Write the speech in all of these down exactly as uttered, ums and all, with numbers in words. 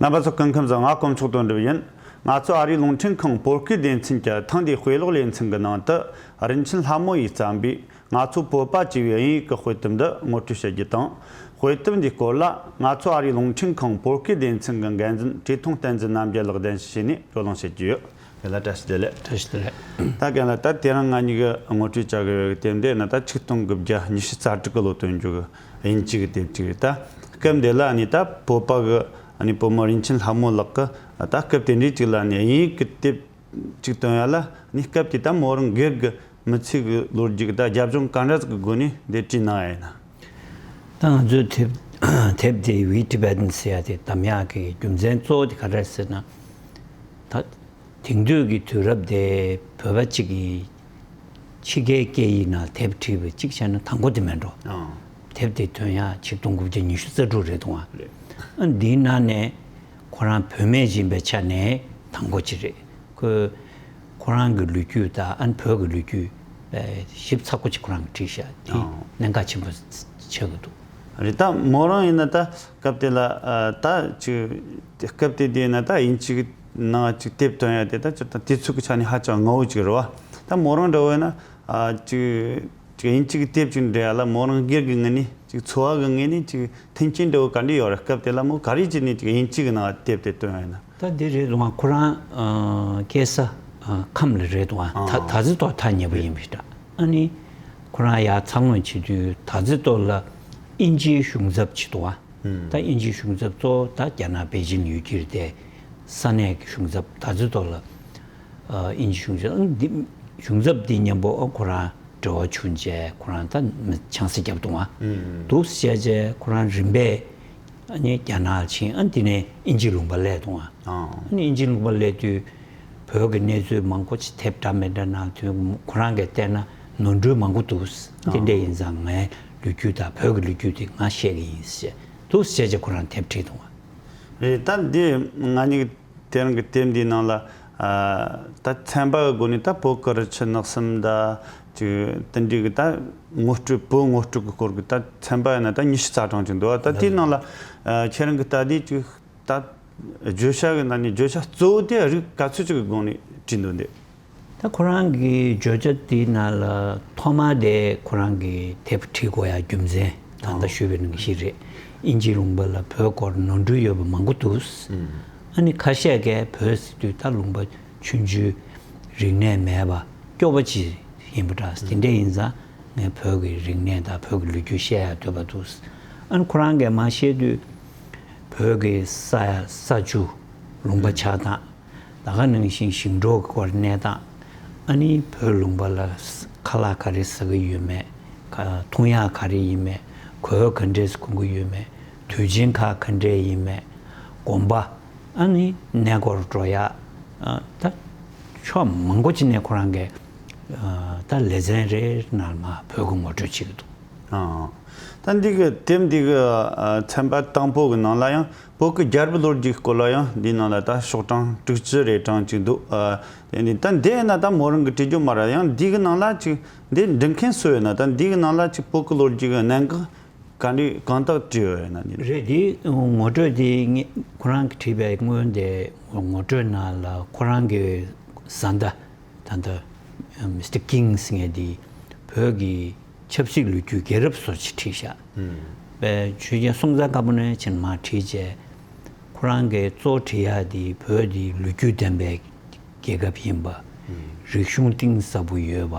རྣམ་པ་ཚོ་སྐུ་ཁམས་བཟང་། ང་དཀོན་མཆོག་དོན་གྲུབ་ཡིན། ང་ཚོ་ཨ་རིའི་རླུང་འཕྲིན་ཁང་བོད་སྐད་སྡེ་ཚན་གྱི་ཐེངས་འདིའི་དཔེ་ཀློག་ལེ་ཚན་གྱི་ནང་དུ། རིན་ཆེན་ལྷ་མོ་ཡིས་བརྩམས་པའི་ང་ཚོ་བོད་པ་ཅེས་པའི་དབྱིན་ཡིག་གི་དཔེ་དེབ་འདི་ངོ་སྤྲོད་བྱེད་རྒྱུ་དང་། དཔེ་དེབ་འདིའི་སྐོར་ལ་ང་ཚོ་ཨ་རིའི་རླུང་འཕྲིན་ཁང་བོད་སྐད་སྡེ་ཚན་གྱི་འགན་འཛིན་བཀྲས་མཐོང་བསྟན་འཛིན་རྣམ་རྒྱལ་ལགས་གདན་ཞུ་བྱས་ནས་བགྲོ་གླེང་བྱེད་ཀྱི་ཡོད། ཡ་ལ། བཀྲ་ཤིས་བདེ་ལེགས། བཀྲ་ཤིས་བདེ་ལེགས། ད་རྒན་ལགས། ད་དེ་རིང་ང་གཉིས་ཀྱིས་ངོ་སྤྲོད་བྱ་དགོས་པའི་དེབ་འདི་ནི་ད་ཆིག་སྟོང་དགུ་བརྒྱ་ཉི་ཤུ་རྩ་དྲུག་གི་ལོ་སྟོན་རྒྱུ་གི་དབྱིན་ཇི་གི་དེབ་ཅིག་རེད། ད་སྐབས་འདི་ལ་ནི་ད་བོད་པ་གི་ནི་བུ་མོ་རིན་ཆེན་ལྷ་མོ་ལགས་ཀྱིས་ད་སྐབས་དེ་འདྲའི་ཅིག་ལ་ནི་དབྱིན་ཡིག་གི་དེབ་ཅིག་བཏོན་ཡ་ལ་ནི། སྐབས་དེ་ད་མོ་རང་སྒེར་གྱི་མི་ཚེ་གི་ལོ་རྒྱུས་ཀྱི་ད་རྒྱབ་ལྗོངས་ག་འདྲ་ཟིག་གི་སྒོ་ནས་འདི་བྲིས་གནང་ཡ་ཡིན་ན། ད་ང་ཚོའི་དེབ་དེབ་དེ་We Tibetans ཟེར་ཡ་དེ་བདམས་ཡག་གི་རྒྱུ་མཚན་གཙོ་བོ་དེ་ག་རེ་ཟེར་ན། ད་དེང་དུས་ཀྱི་དུས་རབས་དེ་བོད་པ་གཅིག་གིས་ཕྱི་རྒྱལ་སྐད་ཡིག་ནང་དེབ་བྲིས་པ་གཅིག་བྱས་ན་དང་པོ་དེ་མིན་འགྲོ། ཨང་། དེབ་དེ་ཐོན་ཡག་ཆིག་སྟོང་དགུ་བརྒྱ་ཉི་ཤུ་རྩ་དྲུག་རེད་འདུག་ཨ། རེད། ཨ། འདིའི་ནང་ནས་ཁོ་རང་བུད་མེད་ཅིག་ཡིན་པའི་ཆ་ནས་དང་པོ་ཅིག་རེད། ཁོས་ཁོ་རང་གི་ལོ་རྒྱུས་དང་། ཨ་ནི་བོད་ཀྱི་ལོ་རྒྱུས་ཞིབ་ཚགས་པོ་ཅིག་ཁོ་རང་གིས་བྲིས་ཤག་དེ་ཨང་། གནད་འགག་ཆེན་པོ་ཆགས་ཀྱི་འདུག། རེད། ད་མོ་རང་ཡིན་ན་ད་སྐབས་དེ་ལ། ཨ། ད་ཅིག་སྐབས་དེ་དུས་ཡིན་ན་ད་དབྱིན་ཇི་གི་ནང་ཅིག་དེབ་བཏོན་ཡ་དེ་ད་ཅིག་ད་དུས་ཚོད་ཀྱི་ཆ་ནས་ཧ་ཅང་སྔ་བོ་ཅིག་རེད་བ། ད་མོ་རང་འདྲ་བོ་ཡིན་ན། ཨ། ཅིག་ཅིག་དབྱིན་ཇི་གི་དེབ་ཅིག་འབྲི་ཡ་ལ་མོ་རང་སྒེར་གྱི་ངོས་ནས་ཅིག་འཚོ་བ་གི་ངོས་ནས་ཅིག་མཐུན་རྐྱེན་འདྲ་བོ་ག་འདྲ་ཡོད་རེད། སྐབས་དེ་ལ་མོ་ག་རེ་བྱས་ནས་ཅིག་དབྱིན་ཇི་གི་ནང་དེབ་དེ་བཏོན་ཡ་ཡིན་ན། ད་འདི་རེད་འདུག་ཨ། ཁོ་རང་ཨ་སྐྱེས་ས་ཨ་ཁམས་ལ་རེད་འདུག་ཨ། ད་ཨ་ད་ཚོད་ཐོག་ཐག་ཉེ་པོ་ཡིན་པ་ཞིག་འདྲ། ཨ་ནི་ཁོ་རང་ཡར་འཚར་ལོངས་བྱེད་དུས་ད་ཚོད་ཐོག་ལ་དབྱིན་ཇིའི་གཞུང་ཚབ་བྱེད་འདུག་ཨ། ཨུམ། ད་དབྱིན་ཇིའི་གཞུང་ཚབ་གཙོ་བོ་ད་རྒྱ་ནག་པེ་ཅིང་ཡུལ་གྱི་རེད་དེ། ས་གནས་ཀྱི་གཞུང་ཚབ། ད་ཚོད་ཐོག་ལ་ཨ་དབྱིན་ཇིའི་གཞུང་ཚབ། ཨ་ནི་འདི་གཞུང་ཚབ་འདི་མཉམ་པོ་ཨ་ཁོ་རང་འབྲེལ་བ་བྱུང་བྱས་ཁོ་རང་ད་མི་ཆང་ས་བརྒྱབ་འདུག་ཨ། ཨུམ། འདུག་བྱས་བྱས་ཁོ་རང་རིམ་པས་ཨ་ནི་རྒྱ་ནག་ཕྱིན། ཨ་ནི་དེ་ནས་དབྱིན་ཇི་ལུང་པ་སླེབས་འདུག་ཨ། ཨང་། ཨ་ནི་དབྱིན་ཇི་ལུང་པ་སླེབས་དུས་བོད་ཀྱི་གནས་ཚུལ་མང་པོ་ཅིག་དེབ་འདྲ་མི་འདྲ་ནང་དུས་ཁོ་རང་གིས་བལྟས་ན་ནོར་འཁྲུལ་མང་པོ་འདུག། དེ་འདྲ་ཡིན་ཙང་ངའི་ལོ་རྒྱུས་དང་བོད་ཀྱི་ལོ་རྒྱུས་དེ་ང་བཤད་ཀྱི་ཡིན་ཞེས་འདུག་བྱས་བྱས་ཁོ་རང་དེབ་བྲིས་འདུག་ཨ། རེད། ད་འདི་ང་གཉིས་དེ་རིང་གི་དེབ་འདིའི་ནང་ལ། ཨ། ད་ཚན་པ་གི་སྒོ་ནས་ད་བོད་ཀྱི་རི་ཆུ་ནགས་གསུམ་ད་ཅིག་དེ་འདྲའི་གི་ད་ངོ་སྤྲོད། བོད་ངོ་སྤྲོད་ཀྱི་སྐོར་གྱི་ད་ཚན་པ་ཡིན་ན་ད་ཉི་ཤུ་རྩ་གྲངས་ཅིག་འདུག་ཨ། ད་དེའི་ནང་ལ། ཨ། ཁྱེད་རང་གི་ལྟ་དུས་ཅིག་ད་བརྗོད་བྱ་གི་ནང་ནས་བརྗོད་བྱ་གཙོ་བོ་དེ་རིགས་ག་ཚོད་ཅིག་གི་སྒང་ནས་བྲིས་འདུག་འདི། ད་ཁོ་རང་གི་བརྗོད་བྱ་དེའི་ནང་ལ་ཐོག་མ་དེ་ཁོ་རང་གི་དེབ་བྲིས་དགོས་ཡ་རྒྱུ་མཚན་ད་ལྟ་ཨང་། ཞུས་པའི་ནང་བཞིན་རེད། དབྱིན་ཇིའི་ལུང་པ་ལ་བོད་སྐོར་ནོར་འཁྲུལ་ཡོད་པ་མང་པོ་འདུག། ཨུམ། ཨ་ནི་ཁ་ཤས་ཀྱིས་བོད་ཟེར་དུས་ད་ལུང་པ་ཆུང་ཆུང་རིག་གནས་མེད་པ་སྐྱོ་པོ་ཅིག་ཡིན་པ་འདྲ། དེ་འདྲ་ཡིན་ཙང་ངས་བོད་ཀྱི་རིག་གནས་དང་བོད་ཀྱི་ལོ་རྒྱུས་བཤད་ཡ་འདོད་པ་འདུག། ཨ་ནི་ཁོ་རང་གིས་མར་བཤད་དུས་བོད་ཀྱི་ས་ཡ་ས་ཆུ་ལུང་པ་ཆགས་སྟངས། ད་ག་ནང་བཞིན་ཞིང་འབྲོག་གི་སྐོར་གནས་སྟངས། ཨ་ནི་བོད་ལུང་པ་ལ་ཁ་ལག་ག་རེ་ཟ་གི་ཡོད་མེད། ཁ་འཐུང་ཡག་ག་རེ་ཡིན་མེད། གོས་ག་འདྲས་གོན་གི་ཡོད་མེད། དུས་ཆེན་ཁག་ག་འདྲས་ཡིན་མེད། དགོན་པ། ཨ་ནི་གནས་སྐོར་འགྲོ་ཡག། ཨ། ད་ཕྱོགས་མང་པོ་ཅིག་ནས་ཁོ་རང་གིས་ཨ་ད་ལེ་ཚན་རེ་ནང་མར་བོད་ཀྱི་ངོ་སྤྲོད་བྱེད་ཀྱི་འདུག། ཨང་། ད་འདི་གི་དེབ་འདི་གི་ཨ་ཚན་པ་དང་པོ་གི་ནང་ལ་ཡང་བོད་ཀྱི་རྒྱལ་པོའི་ལོ་རྒྱུས་སྐོར་ལ་ཡང་འདིའི་ནང་ལ་ད་ཤོག་གྲངས་དྲུག་ཅུ་རེ་གྲངས་ཅིག་འདུག། ཨ། དེ་ནི་ད་འདི་ཡིན་ན་ད་མོ་རང་གིས་བྲིས་རྒྱུ་མ་རེད། ཡང་འདི་གི་ནང་ལ་ཅིག་འདི་འབྲི་མཁན་སུ་ཡོད་ན། ད་འདི་གི་ནང་ལ་ཅིག་བོད་ཀྱི་ལོ་རྒྱུས་ཀྱི་གནད་འགག་ག་འདྲ་གང་དག་བྲིས་ཡོད་ན་འདི། རེད། འདི་ངོ་སྤྲོད་འདི་ངས་ཁོ་རང་གིས་བྲིས་པའི་སྔོན་དེ་ངོ་སྤྲོད་ནང་ལ་ཁོ་རང་གི་བཟའ་ཟླ་ད་ལྟ་མི་སི་ཊར་ཀིང་ཟེར་མཁན་འདི་བོད་ཀྱི་ཆབ་སྲིད་ལོ་རྒྱུས་རྒྱལ་རབས་བཟོ་ཅིག་བྲིས་ཤག། ཨུམ། པའི་ཆོས་རྒྱལ་སྲོང་བཙན་སྒམ་པོ་ནས་བྱས་ནས་མར་བྲིས་བྱས། ཁོ་རང་གིས་གཙོ་བོ་བྲིས་ཡག་འདི་བོད་འདི་ལོ་རྒྱུས་ལྡན་པའི་རྒྱལ་ཁབ་ཡིན་པ། ཨུམ། རིག་གཞུང་གཏིང་ཟབ་པོ་ཡོད་པ།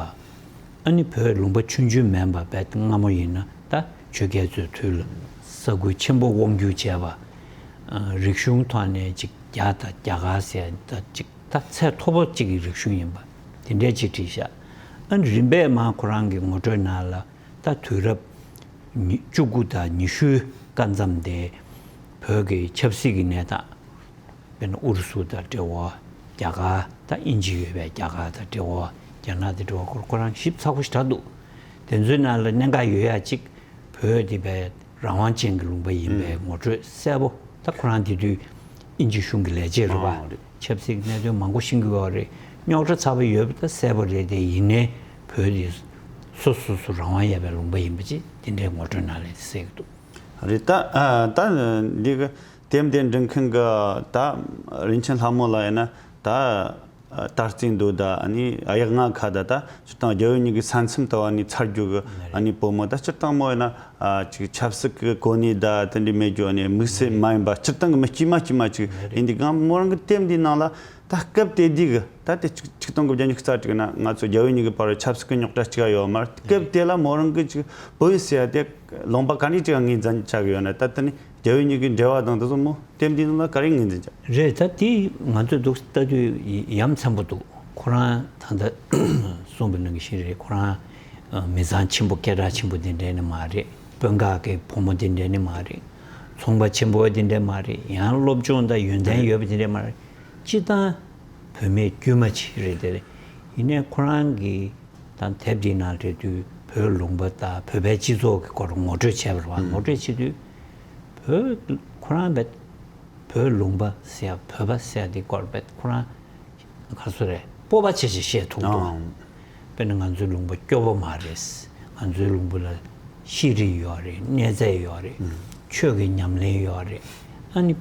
ཨ་ནི་བོད་ལུང་པ་ཆུང་ཆུང་མིན་པ། དཔེ་སྔ་མོ་ཡིན་ན་ད་ཆོས་རྒྱལ་ཚོའི་དུས་ལ་ས་ཁུལ་ཆེན་པོ་དབང་བསྒྱུར་བྱས་པ། ཨ། རིག་གཞུང་ཐོག་ནས་ཅིག་རྒྱ་དང་རྒྱ་གར་ཟེར་ད་ཅིག་ད་ཚད་མཐོ་པོ་གཅིག་གི་རིག་གཞུང་ཡིན་པ་དེ་འདྲས་ཅིག་བྲིས་ཤག། ཨ་ནི་རིམ་པས་མར་ཁོ་རང་གི་ངོ་སྤྲོད་ནང་ལ་ད་དུས་རབས་ཉི་བཅུ་དགུ་དང་ཉི་ཤུའི་སྐབས་མཚམས་དེ་བོད་ཀྱི་ཆབ་སྲིད་ཀྱི་གནས་སྟངས། དཔེར་ན་ཨུ་རུ་སུ་དང་འབྲེལ་བ། རྒྱ་གར། ད་དབྱིན་ཇི་ཡོད་པའི་རྒྱ་གར་དང་འབྲེལ་བ། རྒྱ་ནག་དང་འབྲེལ་བ་སྐོར་ཁོ་རང་ཞིབ་ཚགས་པོ་ཞིག་དྲངས་འདུག། དེ་ཚོའི་ནང་ལ་གནད་འགག་ཡོད་ཡག་གཅིག་བོད་དེ་བས་རང་དབང་ཅན་གྱི་ལུང་པ་ཡིན་པའི་ཨང་། ངོ་སྤྲོད་གསལ་པོ། ད་ཁོ་རང་དེ་དུས་དབྱིན་ཇི་གཞུང་གི་ལས་བྱེད་རེད་པ། ཨང་། རེད། ཆབ་སྲིད་ཀྱི་གནད་དོན་མང་པོ་ཤེས་ཀྱི་ཡོད་རེད། རྙོག་དྲ་ཚ་པོ་ཡོད་པ་ད་གསལ་པོ་རེད་དེ། ཡིན་ནའི་བོད་དེ་སོ་སོ་སོ་རང་དབང་ཡོད་པའི་ལུང་པ་ཡིན་པ་ཅིག་དེ་འདྲའི་ངོ་སྤྲོད་ནང་ལ་གསལ་གྱི་འདུག། རེད། ད་ཨ་ད་འདི་གི་ དེབ་འདི་འབྲི་མཁན་གྱི་ད་རིན་ཆེན་ལྷ་མོ་ལགས་ཡིན་ན་ད་དར་རྩེ་མདོ་ད་ཨ་ནི་གཡག་རྔ་ཁ་ད་ད་སྤྱིར་བཏང་རྒྱལ་བོ་གཉིས་ཀྱི་ས་མཚམས་ལྟ་བུ་ནས་ཚར་རྒྱུ་གི་ཨ་ནི་བུ་མོ་ད་སྤྱིར་བཏང་མོ་ཡིན་ན་ཅིག་ཆབ་སྲིད་ཀྱི་གོ་གནས་ད་དེ་འདྲའི་མེད་རྒྱུ་ཨ་ནི་དམིགས་བསལ་མ་ཡིན་པ་སྤྱིར་བཏང་གི་མི་དཀྱུས་མ་དཀྱུས་མ་ཅིག་ཡིན་དུས་གང་མོ་རང་གི་དེབ་འདིའི་ནང་ལ་ད་སྐབས་དེ་དུས་གི་ད་དེ་ཆིག་སྟོང་དགུ་བརྒྱ་ཉི་ཤུ་རྩ་དྲུག་ན་ང་ཚོ་རྒྱལ་བོ་གཉིས་ཀྱི་བར་ཆབ་སྲིད་ཀྱི་རྙོག་དྲ་ཅིག་ཡོད་མ་རེད། སྐབས་དེ་ལ་མོ་རང་གི་ཅིག་བོད་ཡིག་ཟེར་ཡ་དེ་ལུང་པ་ག་འདྲ་ཅིག་ངོས་འཛིན་བྱ་གི་ཡོད་ན་ད་དེ་ནི་རྒྱལ་བོ་གཉིས་ཀྱི་འབྲེལ་བ་དང་དེ་ཚོ་མོ་དེབ་འདིའི་ནང་ལ་ག་རེ་ངོས་འཛིན་བྱ། རེད། ད་དེ་ང་ཚོས་འདུག་ལྟ་དུས་ཡ་མཚན་པོ་འདུག་ཁོ་རང་ད་ལྟ་གསུངས་པའི་ནང་གི་བཞིན་རེད། ཁོ་རང་མི་ཚང་ཆེན་པོ་སྐད་གྲགས་ཆེན་པོ་དེ་འདྲ་ནི་མ་རེད། དཔོན་ཁག་གི་བུ་མོ་དེ་འདྲ་ནི་མ་རེད། ཚོང་པ་ཆེན་པོ་དེ་འདྲ་མ་རེད། ཡང་སློབ་སྦྱོང་དང་ཡོན་ཏན་ཡོད་པ་དེ་འདྲ་མ་རེད། སྤྱིར་བཏང་བུད་མེད་དཀྱུས་མ་ཅིག་རེད་དེ། ཡིན་ནའི་ཁོ་རང་གིས་དང་དེབ་འདིའི་ནང་འབྲེལ་དུས་བོད་ལུང་པ་དང་བོད་པའི་སྤྱི་ཚོགས་ཀྱི་སྐོར་ངོ་སྤྲོད་བྱས་པ་རེད་བ། ངོ་སྤྲོད་བྱེད་དུས་བོད་ཁོ་རང་བས་བོད་ལུང་པ་ཟེར་ཡ་བོད་པ་ཟེར་ཡ་དེ་སྐོར་བས་ཁོ་རང་ག་སུ་རེད་སྤོབས་པ་ཆེ་ཆེ་བཤད་ཐུབ་འདུག་བ། དཔེར་ན་ང་ཚོའི་ལུང་པ་སྐྱོ་པོ་མ་རེད། ང་ཚོའི་ལུང་པ་ལ་ཤེས་རིག་ཡོད་རེད། གནས་ཚད་ཡོད་རེད། ཆོས་ཀྱི་ཉམས་ལེན་ཡོད་རེད། ཨ་ནི་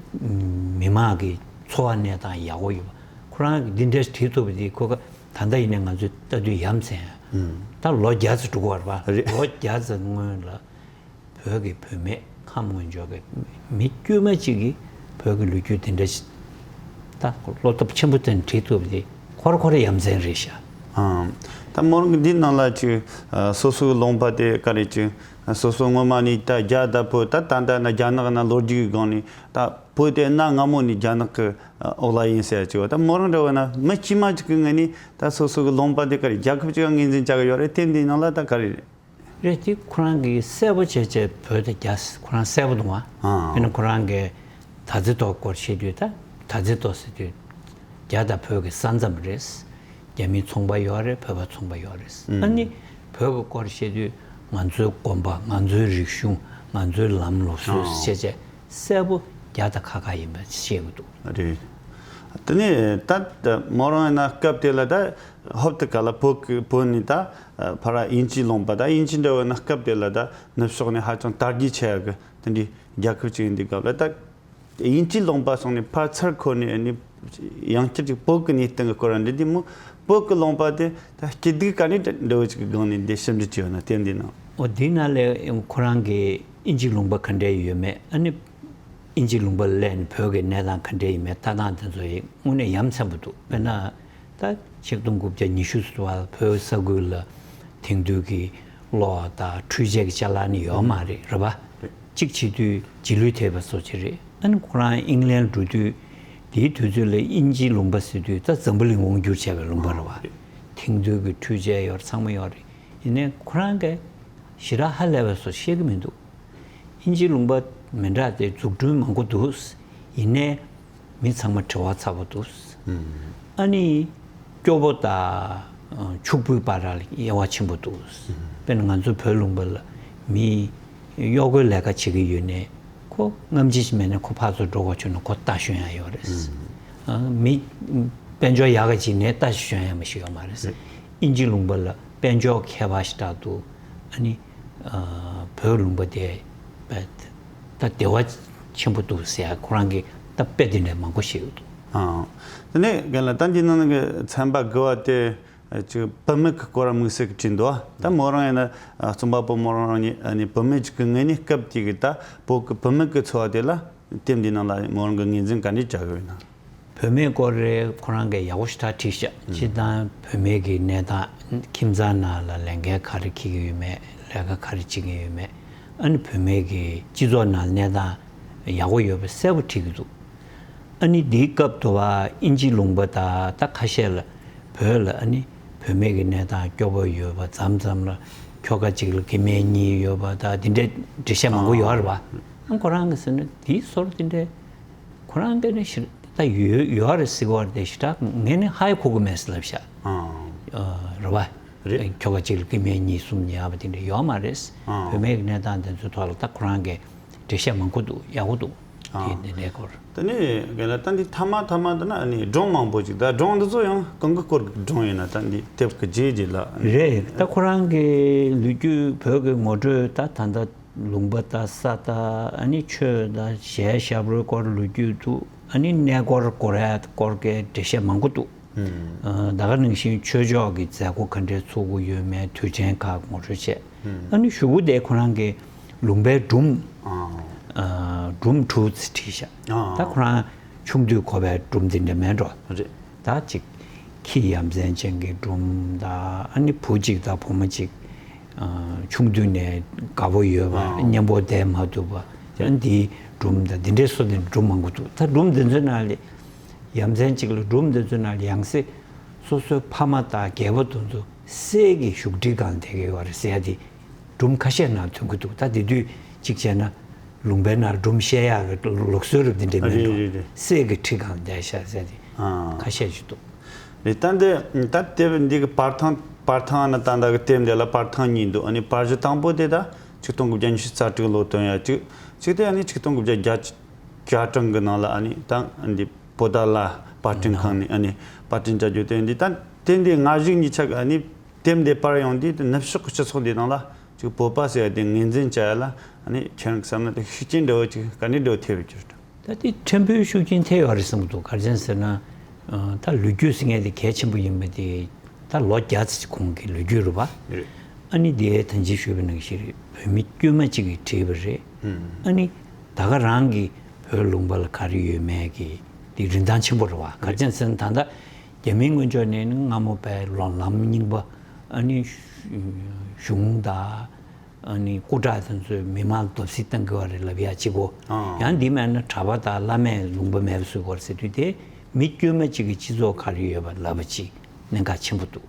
མི་དམངས་ཀྱི་འཚོ་བ་གནས་སྟངས་ཡག་པོ་ཡོད་པ། ཁོ་རང་གིས་འདི་འདྲ་བྲིས་ཐུབ་པ་དེ་ཁོ་ག་ད་ལྟ་ཡིན་ནའི་ང་ཚོས་ལྟ་དུས་ཡ་མཚན་ཡ། ད་ལོ་བརྒྱ་ཙམ་འགྲོ་གི་ཡོད་རེད་པ། རེད། ལོ་བརྒྱ་ཙམ་སྔོན་ལ་བོད་ཀྱི་བུད་མེད་ཁམས་དངོས་འབྱོར་གྱི་མི་དཀྱུས་མ་གཅིག་གིས་བོད་ཀྱི་ལོ་རྒྱུས་དེ་འདྲ་ཞིག་ད་བློ་སྟོབས་ཆེན་པོ་བསྟན་བྲིས་ཐུབ་པ་དེ་ཁོ་ར་ཁོ་ར་ཡ་མཚན་རེད་ཤག་ཨང་། ད་མོ་རང་གི་འདིའི་ནང་ལ་ཅིག་ཨ་སོ་སོའི་ལུང་པ་དེ་ག་རེ་ཅིག་ཨ་སོ་སོ་སྔོན་མ་ནས་ད་རྒྱ་དང་བོད་ད་ད་ལྟ་ན་རྒྱ་ནག་ན་ལོ་རྒྱུས་ཀྱི་སྒང་ནས་ད་བོད་དེ་གནའ་སྔ་མོ་ནས་རྒྱ་ནག་གི་འོག་ལ་ཡིན་ཟེར་ཅིག་ད་མོ་རང་འདྲ་བོ་ན་མི་དཀྱུས་མ་ཅིག་གི་ངོས་ནས་ད་སོ་སོ་གི་ལུང་པ་དེ་ག་རེ་རྒྱལ་ཁབ་ཅིག་ངོས་འཛིན་བྱ་གི་ཡོད་རེད། དེ་འདིའི་ནང་ལ་ད་ག་རེ་རེད། རེད་དེ་ཁོ་རང་གིས་གསལ་པོ་བྱས་བྱས་བོད་དེ་རྒྱ་ཁོ་རང་གསལ་པོ་འདུག་བ། ཨང་། དཔེར་ན་ཁོ་རང་གིས་ད་ཙི་ཏོ་སྐོར་བཤད་དུས་ད་ད་ཙི་ཏོ་ཟེར་དུས་རྒྱ་དང་བོད་ཀྱི་ས་མཚམས་རེད། རྒྱ་མི་ཚོང་པ་ཡོད་རེད། བོད་པ་ཚོང་པ་ཡོད་རེད། ཨ་ནི་བོད་ཀྱི་སྐོར་བཤད་དུས་ང་ཚོའི་དགོན་པ་ང་ཚོའི་རིག་གཞུང་ང་ཚོའི་ལམ་ལུགས་སྲོལ་ཨང་བཤད་བྱས་གསལ་པོ་རྒྱ་དང་ཁ་ཁ་ཡིན་པ་བཤད་གི་འདུག་རེད། དེ་ནས་ད་མོ་རང་ཡིན་ན་སྐབས་དེ་ལ་ད་ཧོབ་ཏེ་ག་ལ་བོད་ཀྱི་བོད་ནས་ད་ཕར་དབྱིན་ཇིའི་ལུང་པ་ད་དབྱིན་ཇི་འདྲ་བོ་ན་སྐབས་དེ་ལ་ད་ནུབ་ཕྱོགས་ནས་ཧ་ཅང་དར་རྒྱས་ཆེ་ཡ་གི་དེ་འདྲའི་རྒྱལ་ཁབ་ཅིག་ཡིན་དུས་སྐབས་ལ་ད་དབྱིན་ཇིའི་ལུང་པ་སོང་ནས་ཕར་ཚུར་འཁོར་ནས་ནི་ཡང་བསྐྱར་ཅིག་བོད་ཀྱི་གནས་སྟངས་ཀྱི་སྐོར་ལ་འདྲི་དུས་མོ་བོད་ཀྱི་ལུང་པ་དེ་ད་སྐྱིད་སྡུག་ག་ནས་འདྲ་བོ་ཅིག་གི་སྒང་ནས་འདི་ཞིབ་འཇུག་བྱས་ཡོད་ན་དེ་འདི་ནང་། འོ་དེའི་ནང་ལས་ཁོ་རང་གིས་དབྱིན་ཇིའི་ལུང་པ་ག་འདྲ་ཡོད་མེད་ཨ་ནི། དབྱིན་ཇིའི་ལུང་པ་ལ་སླེབས་ནས་བོད་ཀྱི་གནས་སྟངས་ག་འདྲ་ཡིན་མིན་ལྟ་སྟངས་དེ་ཚོ་ཡིན་དངོས་གནས་ཡ་མཚན་པོ་འདུག་དཔེར་ན་ད་ཆིག་སྟོང་དགུ་བརྒྱ་ཉི་ཤུ་ཙམ་བར་བོད་ས་ཁུལ་ལ་དེང་དུས་ཀྱི་གློག་དང་འཕྲུལ་ཆས་ཀྱི་ཅ་ལག་ནི་ཡོད་མ་རེད། རེད་པ། གཅིག་བྱེད་དུས་རྗེས་ལུས་ཐེབས་པ་སོགས་ཅིག་རེད། ཨ་ནི་ཁོ་རང་དབྱིན་ལན་འགྲོ་དུས་དེའི་དུས་ཚོད་ལ་དབྱིན་ཇིའི་ལུང་པ་ཟེར་དུས་ད་འཛམ་བུ་གླིང་དབང་བསྒྱུར་བྱས་པའི་ལུང་པ་རེད་པ། དེང་དུས་ཀྱི་འཕྲུལ་ཆས་ཡོད་རེད། ཚང་མ་ཡོད་རེད། ཡིན་ནའི་ཁོ་རང་གིས་ཞེ་དྲག་ཧ་ལས་པ་སོགས་བཤད་ཀྱི་མི་འདུག་དབྱིན་ཇིའི་ལུང་པ་མི་འདྲ་སྟེ་འཛུགས་སྐྲུན་མང་པོ་འདུག་ཡིན་ནའི་མི་ཚང་མ་བྲེལ་བ་ཚ་པོ་འདུག་ཨ་ནི་སྐྱོ་པོ་དང་ཕྱུག་པོའི་བར་ལ་དབྱེ་བ་ཆེན་པོ་འདུག་དཔེར་ན་ང་ཚོ་བོད་ལུང་པ་ལ་མི་གཡོག་པོའི་ལས་ཀ་བྱེད་ཀྱི་ཡོད་ནའི་ཁོ་སྔ་ཕྱི་ཞིག་མེད་ནའི་ཁོ་ཕར་ཚུར་འགྲོ་དགོས་བྱུང་ན་ཁོ་རྟ་ཞོན་ཡ་ཡོད་རེད། མི་དཔལ་འབྱོར་ཡག་ག་ཅིག་ནས་རྟ་ཞིག་ཞོན་ཡ་མ་ཞིག་ཡོད་མ་རེད། དབྱིན་ཇིའི་ལུང་པ་ལ་དཔལ་འབྱོར་ཁྱད་པར་ཞེ་དྲག་འདུག་ཨ་ནི། བོད་ལུང་པ་དེ་ད་བདེ་བ་ཆེན་པོ་འདུག་ཟེར་ཡ་ཁོ་རང་གིས་ད་དཔེ་དེ་འདྲ་མང་པོ་ཞིག་འདུག་ཨང་། དེ་ནས་རྒན་ལགས་ད་འདི་ནང་གི་ཚན་པ་དགུ་བ་དེ་ཅིག་བུད་མེད་ཀྱི་སྐོར་དམིགས་བསལ་གྱི་བྲིས་འདུག་ད་མོ་རང་ཡིན་ན་རྩོམ་པ་པོ་མོ་རང་རང་ཉིད་ནི་བུད་མེད་ཅིག་གི་ངོས་ནས་སྐབས་དེ་གི་ད་བོད་ཀྱི་བུད་མེད་ཀྱི་འཚོ་བ་དེ་ལ་དེབ་འདི་ནང་ལ་མོ་རང་གི་ངོས་འཛིན་ག་འདྲས་བྱ་གི་ཡོད་ན། བུད་མེད་སྐོར་རེ་ཁོ་རང་གིས་ཡག་པོ་ཞེ་དྲག་བྲིས་ཤག་སྤྱིར་བཏང་བུད་མེད་ཀྱི་གནས་སྟངས་ཁྱིམ་ཚང་ནང་ལ་ལས་འགན་ག་རེ་འཁྱེར་གྱི་ཡོད་མེད་ལས་ཀ་ག་རེ་བྱེད་ཀྱི་ཡོད་མེད་ཨ་ནི་བུད་མེད་ཀྱི་སྤྱི་ཚོགས་ནང་གནས་སྟངས་ཡག་པོ་ཡོད་པ་གསལ་པོ་བྲིས་ཀྱི་འདུག་ཨ་ནི་འདིའི་སྐབས་དུ་བ་དབྱིན་ཇི་ལུང་པ་དང་ད་ཁ་ཤས་ལ་བོད་ལ་ཨ་ནི་བུད་མེད་ཀྱི་གནས་སྟངས་སྐྱོ་པོ་ཡོད་པ་མཚམས་མཚམས་ལ་ཁྱོ་ག་གཅིག་ལ་སྐྱེ་དམན་གཉིས་ཡོད་པ་དང་འདི་འདྲའི་འགྲེལ་བཤད་མང་པོ་ཡོད་རེད་བ། ཨ་ཁོ་རང་གིས་ཟེར་ན་དེའི་སྐོར་དེ་འདྲའི་ཁོ་རང་གིས་ནི་ཞེ་ད་ཡོད་ཡོད་རེད་ཟེར་བ་རེད་དེ་ཞེ་དྲག་ངས་ནི་ཧ་ཡང་གོ་གི་མེད་ཟེར་ལབ་ཤག་ཨ། རེད་བ། རེད། ཁྱོ་ག་གཅིག་ལ་སྐྱེ་དམན་གཉིས་གསུམ་ཉར་བ་དེ་འདྲ་ཡོད་མ་རེད། ཨ། བུད་མེད་ཀྱི་གནས་སྟངས་དེ་ཚོའི་ཐོག་ལ་ད་ཁོ་རང་གིས་འགྲེལ་བཤད་མང་པོ་འདུག་ཡག་པོ་འདུག་ཨ། དེ་འདི་འདྲའི་སྐོར། དེ་ནས་རྒན་ལགས་ད་འདི་མཐའ་མ་མཐའ་མ་དེ་ན་ཨ་ནི་སྒྲུང་མང་པོ་ཅིག་ད་སྒྲུང་འདི་ཚོ་ཡང་གང་གི་སྐོར་གྱི་སྒྲུང་ཡིན་ན་ད་འདི་དེབ་ཀྱི་རྗེས་རྗེས་ལ་ཨ་ནི། རེད། ད་ཁོ་རང་གི་ལོ་རྒྱུས་བོད་ཀྱི་ངོ་སྤྲོད་ད་ད་ལྟ། ལུང་པ་དང་ས་དང་ཨ་ནི་ཆོས་དང་གཞས་ཞབས་བྲོའི་སྐོར་ལོ་རྒྱུས་འདུག་ཨ་ནི་གནས་སྐོར་སྐོར་ཡ་སྐོར་གའི་འགྲེལ་བཤད་མང་པོ་འདུག་ཨ། ད་ག་ནང་བཞིན་ཆོས་ཕྱོགས་ཀྱི་མཛད་སྒོ་ག་འདྲའི་ཚོགས་ཀྱི་ཡོད་མེད་དུས་ཆེན་ཁག་ངོ་སྤྲོད་བྱས། ཨ་ནི་གཞུག་གུ་དེ་ཁོ་རང་གི་ལུང་པའི་སྒྲུང་། ཨ། ཨ། སྒྲུང་དྲུག་ཙམ་བྲིས་ཤག་ཨ། ད་ཁོ་རང་ཆུང་དུས་གོ་བའི་སྒྲུང་དེ་འདྲ་མེད་འགྲོ། རེད། ད་ཅིག་ཁྱི་ཡ་མཚན་ཅན་གྱི་སྒྲུང་དང་ཨ་ནི་བུ་གཅིག་དང་བུ་མོ་གཅིག་ཨ། ཆུང་དུས་ནས་དགའ་པོ་ཡོད་པ། ཨ། མཉམ་པོ་བསྡད་མ་ཐུབ་པ། ཡང་འདིའི་སྒྲུང་དང་འདི་འདྲའི་སོ་དེ་སྒྲུང་མང་པོ་འདུག་ད་སྒྲུང་འདི་ཚོའི་ནང་ལ་ཡ་མཚན་གཅིག་ལ་སྒྲུང་འདི་ཚོའི་ནང་ལ་ཡང་སེ་སོ་སོའི་ཕ་མ་དང་རྒྱལ་པོ་དེ་ཚོ་སྲས་ཀྱི་བཞུགས་ཁྲིའི་སྒང་བསྡད་ཀྱི་ཡོད་རེད་ཟེར་ཡ་དེ་སྒྲུང་ཁ་ཤས་ནང་ཐོན་གྱི་འདུག་ད་དེ་དུས་གཅིག་བྱས་ན་ལུང་པའི་ནང་སྒྲུང་བཤད་ཡག་གི་ལུགས་སྲོལ་རབ་དེ་འདྲ་མིན་འགྲོ། རེད་རེད། སྲས་ཀྱི་ཁྲི་སྒང་བསྡད་ཤག་ཟེར་ཏེ་ཨ། ཁ་ཤས་ཤིག་འདུག་རེད། ད་འདི་ད་དེབ་འདི་གི་པར་ཐང་པར་ཐང་ནི་ད་ལྟ་གི་དེབ་འདི་ལ་པར་ཐང་གཉིས་འདུག་ཨ་ནི་པར་གཞི་དང་པོ་དེ་ད་ཆིག་སྟོང་དགུ་བརྒྱ་ཉི་ཤུ་རྩ་དྲུག་ལོ་བཏོན་ཡ་གཅིག་གཅིག་དེ་ཨ་ནི་ཆིག་སྟོང་དགུ་བརྒྱ་བརྒྱད་ཅུ་གྱ་གྲངས་གི་ནང་ལ་ཨ་ནི་ད་འདི་བོད་ཟླ་ལ་པར་སྐྲུན་ཁང་ནས་ཨ་ནི་པར་སྐྲུན་བྱ་རྒྱུ་དེ་འདི་ད་དེ་འདི་སྔ་གཞུག་གཉིས་ཆ་གི་ཨ་ནི་དེབ་འདི་པར་ཡོང་དུས་དེ་ནུབ་ཕྱོགས་ཀྱི་སྤྱི་ཚོགས་འདི་ནང་ལ་ཅིག་བོད་པ་ཟེར་ཡ་དེ་ངོས་འཛིན་བྱ་ཡ་ལ་ཨ་ནི་ཁྱེད་རང་གི་བསམ་ན་དེ་ཤུགས་རྐྱེན་འདྲ་བོ་ཅིག་ག་འདྲ་འདྲ་བོ་ཐེབས་ཡོད་ཀྱི་རེད། ད་དེ་ཕྲན་བུའི་ཤུགས་རྐྱེན་ཐེབས་ཡོད་རེད་བསམ་གྱི་འདུག་ག་རེ་བྱས་ཟེར་ན། ཨ། ད་ལོ་རྒྱུས་ཟེར་མཁན་དེ་གལ་ཆེན་པོ་ཡིན་པ་དེ་ད་ལོ་བརྒྱ་ཙམ་གོང་གི་ལོ་རྒྱུས་རེད་པ། རེད། ཨ་ནི་དེ་ད་གིན་ཞུས་པ་ནང་བཞིན་རེད། བོད་མི་དཀྱུས་མ་གཅིག་གིས་བྲིས་པ་རེད། ཨ་ནི་ད་ག་རང་གི་བོད་ལུང་པ་ལ་ག་རེ་ཡོད་མེད་ཀྱི་དེ་རིན་ཐང་ཆེན་པོ་རེད་པ། ག་རེ་བྱས་ཟེར་ན་ད་ལྟ་རྒྱ་མིའི་སྔོན་ཕྱོགས་ནས་ནི་སྔ་མོ་པའི་ལོ་ལམ་རྙིང་པ། ཨ་ནི་གཞུང་དང་། ཨ་ནི་སྐུ་དྲག་དེ་ཚོས་མི་མང་ལ་རྡོབ་རྩིས་བཏང་གི་ཡོད་རེད་ལབ་ཡ་གཅིག་པོ། ཨང་། ཡང་འདི་མེད་ན་གྲྭ་པ་དང་བླ་མས་ལུང་པ་མེད་པ་བཟོ་དགོས་རེད་ཟེར་དུས་དེ་མི་དཀྱུས་མ་གཅིག་གི་སྤྱི་ཚོགས་ག་རེ་ཡོད་པ་ལབ་པ་གཅིག་གནད་འགག་ཆེན་པོ་འདུག་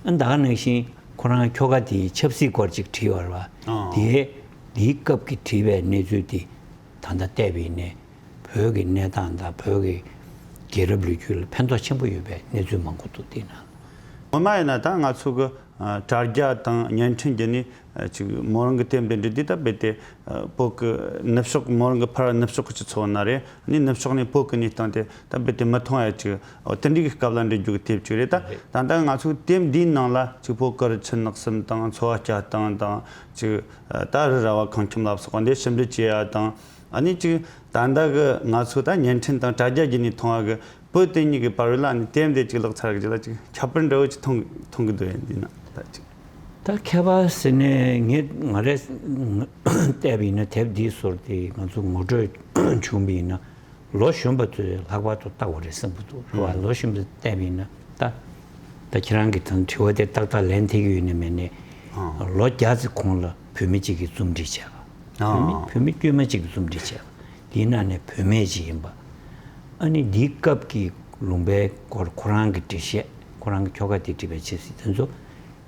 ཨ། ད་ག་ནང་བཞིན་ཁོ་རང་ཁྱོ་ག་དེའི་ཆབ་སྲིད་སྐོར་གཅིག་བྲིས་ཡོད་རེད་པ། ཨང་། དེ་དེའི་སྐབས་ཀྱི་བྲིས་པའི་གནས་ཚུལ་དེ་ད་ལྟ་བལྟས་པ་ཡིན་ནའི་བོད་ཀྱི་གནས་སྟངས་དང་བོད་ཀྱི་རྒྱལ་རབས་ལོ་རྒྱུས་ལ་ཕན་ཐོགས་ཆེན་པོ་ཡོད་པའི་གནས་ཚུལ་མང་པོ་འདུག་དེའི་ནང་། ངོ་མ་ཡིན་ན་ད་ང་ཚོ་གི་ཨ། དྲ་རྒྱ་དང་བརྙན་འཕྲིན་བརྒྱུད་ནས་ཨ། ཅིག་མོ་རང་གི་དེབ་འདི་འབྲི་དུས་ད་རྦད་དེ་ཨ། བོད་ཀྱི་ནུབ་ཕྱོགས། མོ་རང་གི་ཕར་ནུབ་ཕྱོགས་ཀྱི་སྤྱི་ཚོགས་ན་རེད། ཨ་ནི་ནུབ་ཕྱོགས་ནས་བོད་ཀྱི་གནས་སྟངས་དེ་ད་རྦད་དེ་མི་མཐོང་ཡ་ཅིག་འོ་དེ་འདྲའི་གི་སྐབས་ལ་འབྲི་རྒྱུ་གི་དེབ་ཅིག་རེད། ད་རེད། ད་ལྟ་ང་ཚོའི་དེབ་འདིའི་ནང་ལ་ཅིག་བོད་གངས་རི་ཆུ་ནག་གསུམ་དང་འཚོ་བ་སྐྱེལ་སྟངས་དང་ཅིག་ཨ། ད་རི་ར་བ་ཁང་ཁྱིམ་ལ་སོགས་པ་འདི་ཞིབ་འབྲི་བྱེད་ཡ་དང་། ཨ་ནི་ཅིག་ད་ལྟ་གི་ང་ཚོ་ད་བརྙན་འཕྲིན་དང་དྲ་རྒྱ་བརྒྱུད་ནས་མཐོང་བ་གི་བོད་དེ་གཉིས་ཀྱི་བར་ལ་ནི་དེབ་འདི་གཅིག་ཀློག་ཚར་གི་རྗེས་ལ་ཅིག་ཁྱད་པར་འདྲ་བོ་ཅིག་མཐོང་མཐོང་གི་འདུག་ཡིན་འདི་ན་ད་ཅིག་ད་ཁྱད་པར་ཟེར་ནས་ངས་ང་རས་བལྟས་པ་ཡིན་ན་དེབ་འདིའི་ཟུར་དེ་ང་ཚོ་ངོ་སྤྲོད་བྱུང་བ་ཡིན་ན་ལོ་གཞོན་པ་ཚོས་ལྷག་པར་དུ་ལྟ་དགོས་རེད་བསམ་གི་འདུག་རེད་བ། ཨང་། ལོ་གཞོན་པ་བལྟས་པ་ཡིན་ན་ད་ད་ཁྱེད་རང་གིས་ད་དྲི་བ་དེ་ཏག་ཏག་ལན་ཐེབས་ཀྱི་ཡོད་ན་མེད་ན། ཨང་། ལོ་བརྒྱ་ཙམ་གོང་ལ་བུད་མེད་ཅིག་གིས་རྩོམ་སྒྲིག་བྱས་པ། བུད་མེད། ཨང་། བུད་མེད་དཀྱུས་མ་གཅིག་གིས་རྩོམ་སྒྲིག་བྱས་པ། དེའི་ནང་ནས་བུད་མེད་ཅིག་ཡིན་པ། ཨ་ནི་འདིའི་སྐབས་ཀྱི་ལུང་པའི་སྐོར་ཁོ་རང་གི་འགྲེལ་བཤད། ཁོ་རང་གི་ཁྱོ་ག་དེས་བྲིས་པའི་ཆབ་སྲིད་དེ་ཚོ་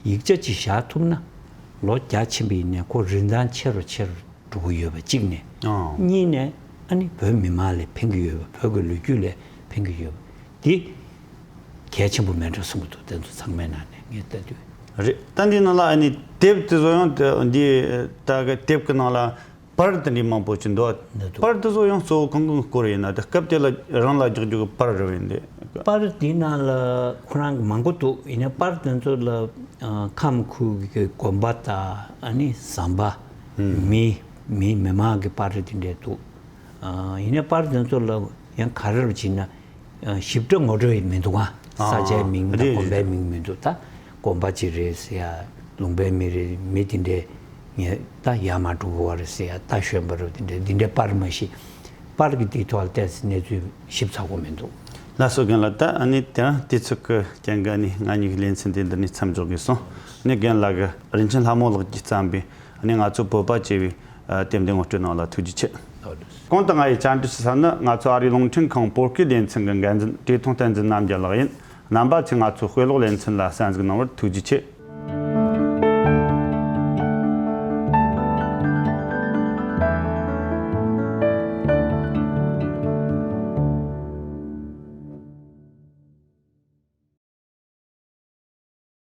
ཡིག་ཆ་ཅིག་བཞག་ཐུབ་ན་ལོ་བརྒྱ་ཕྱིན་པ་ཡིན་ནའི་ཁོ་རིན་ཐང་ཆེ་རུ་ཆེ་རུ་འགྲོ་གི་ཡོད་པ་གཅིག་ནས། ཨང་། གཉིས་ནས་ཨ་ནི་བོད་མི་མང་ལ་ཕན་གྱི་ཡོད་པ། བོད་ཀྱི་ལོ་རྒྱུས་ལ་ཕན་གྱི་ཡོད་པ་འདི་གལ་ཆེན་པོ་མེད་འགྲོ་བསམ་གྱི་འདུག་དེ་ཚོ་ཚང་མའི་ནང་ནས་ངས་ལྟ་དུས། རེད། ད་འདི་ནང་ལ་ཨ་ནི་དེབ་དེ་ཚོ་ཡང་དེ་འདི་ད་གི་དེབ་ཀྱི་ནང་ལ་པར་དེ་འདྲའི་མང་པོ་ཅིག་འདུག་འདི་འདུག་པར་དེ་ཚོ་ཡང་གཙོ་བོ་གང་གི་སྐོར་ཡིན་ན། དེ་སྐབས་དེ་ལ་རང་ལ་རྒྱག་རྒྱུ་གི་པར་རེད་པས་འདི། པར་དེའི་ནང་ལ་ཁོ་རང་གི་མང་པོ་འདུག་ཡིན་ནའི་པར་དེ་ཚོ་ལ་ཨ། ཁམས་ཁུལ་གྱི་དགོན་པ་དང་ཨ་ནི་ཟམ་པ། ཨང་། མི་མི་མི་མང་གི་པར་རིས་དེ་འདྲས་འདུག་ཨ། ཡིན་ནའི་པར་དེ་ཚོ་ལ་ཡང་ག་རེ་རེད་ཅེ་ན། ཨ། ཞིབ་ཕྲ་ངོ་སྤྲོད་མི་འདུག་ག་ཨ། ས་ཆའི་མིང་དང་རེད་དགོན་པའི་རེད་མིང་མི་འདུག་ད་དགོན་པ་ཅིག་རེད་ཟེར་ཡ། ལུང་པའི་མི་རེད། མི་དེ་འདྲས་ངས་ད་ཡར་མར་འགྲོ་དགོས་པ་རེད་ཟེར་ཡ། ད་གཞོན་པ་རེད་དེ་འདྲས་དེ་འདྲས་པར་མ་གཞི། པར་གྱི་དེའི་ཐོག་ལ་ཏོག་ཙམ་གནས་ཚུལ་ཞིབ་ཚགས་པོ་མི་འདུག་ལགས་སོ། རྒན་ལགས། ད་ཨ་ནི་དེ་རིང་དུས་ཚོད་ཀྱི་རྐྱེན་གྱིས་ཨ་ནི་ང་གཉིས་ཀྱི་ལེ་ཚན་དེ་འདི་ནས་མཚམས་འཇོག་དགོས་སོང་། ཨ་ནི་རྒན་ལགས་ཀྱིས་རིན་ཆེན་ལྷ་མོ་ལགས་ཀྱིས་བརྩམས་པའི་ཨ་ནི་ང་ཚོ་བོད་པ་ཅེས་པའི་ཨ། དེབ་འདི་ངོ་སྤྲོད་གནང་བ་ལ་ཐུགས་རྗེ་ཆེ། ཨོ་ལགས་སོ། གོང་དུ་ང་ཡིས་བཅར་འདྲི་ཞུས་ཚར་ནི་ང་ཚོ་ཨ་རིའི་རླུང་འཕྲིན་ཁང་བོད་སྐད་སྡེ་ཚན་གྱི་འགན་འཛིན་བཀྲས་མཐོང་བསྟན་འཛིན་རྣམ་རྒྱལ་ལགས་ཡིན། རྣམ་པ་ཚོས་ང་ཚོའི་དཔེ་ཀློག་ལེ་ཚན་ལ་གསན་གཟིགས་གནང་བར་ཐུགས་རྗེ་ཆེ།